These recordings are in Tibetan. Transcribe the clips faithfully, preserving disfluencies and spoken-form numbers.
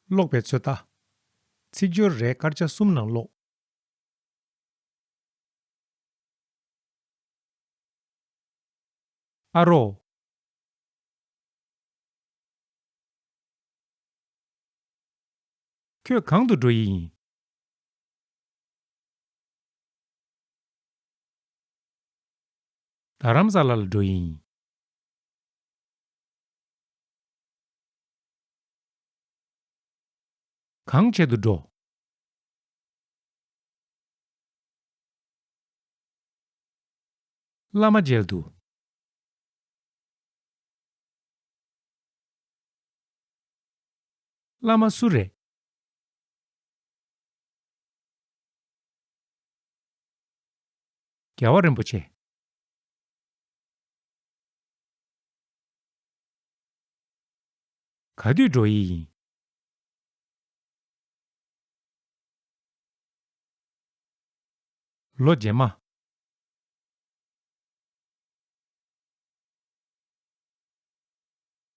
ཀློག་པའི་ཚོད་ལྟ། ཚིག་སྦྱོར་རེ་སྐར་ཆ་གསུམ་ནང་ཀློག་ཨ་རོགས། ཁྱོད་གང་དུ་འགྲོ་ཡི་ཡིན། རྡ་རམ་ས་ལ་ལ་འགྲོ་ཡི་ཡིན། གང་བྱེད་དུ་འགྲོ། བླ་མ་མཇལ་དུ། བླ་མ་སུ་རེད། རྒྱལ་བ་རིན་པོ་ཆེ། ག་དུས་འགྲོ་ཡི་ཡིན། ལོ་རྗེས་མ།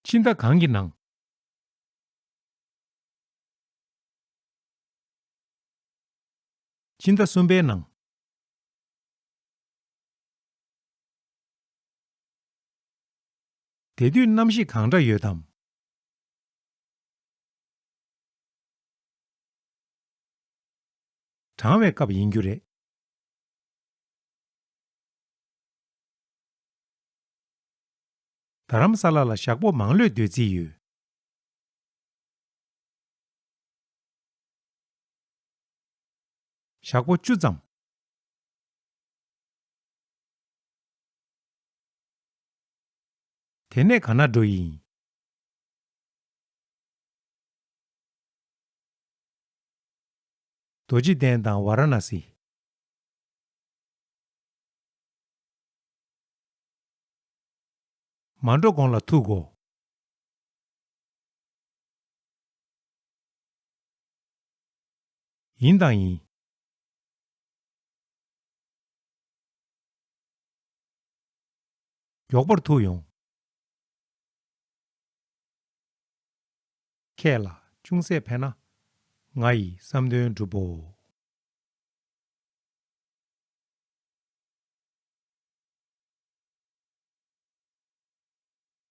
ཕྱི་ཟླ་གང་གི་ནང་། ཕྱི་ཟླ་གསུམ་པའི་ནང་། དེ་དུས་གནམ་གཤིས་གང་འདྲ་ཡོད་དམ། གྲང་བའི་སྐབས་ཡིན་རྒྱུ་རེད། རྡ་རམ་ས་ལ་ལ་ཞག་པོ་མང་ལོས་སྡོད་རྩིས་ཡོད། ཞག་པོ་བཅུ་ཙམ། དེ་ནས་ག་ན་འགྲོ་ཡི་ཡིན། རྡོ་རྗེ་གདན་དང་ཝཱ་ར་ཎ་སི། མ་འགྲོ་གོང་ལ་ཐུག་གོ། ཡིན་དང་ཡིན། མགྱོགས་པོར་ཐུག་ཡོང་། ཁྱེད་ལ་ཅུང་ཟད་ཕན་ན། ང་ཡི་བསམ་དོན་འགྲུབ་བོ།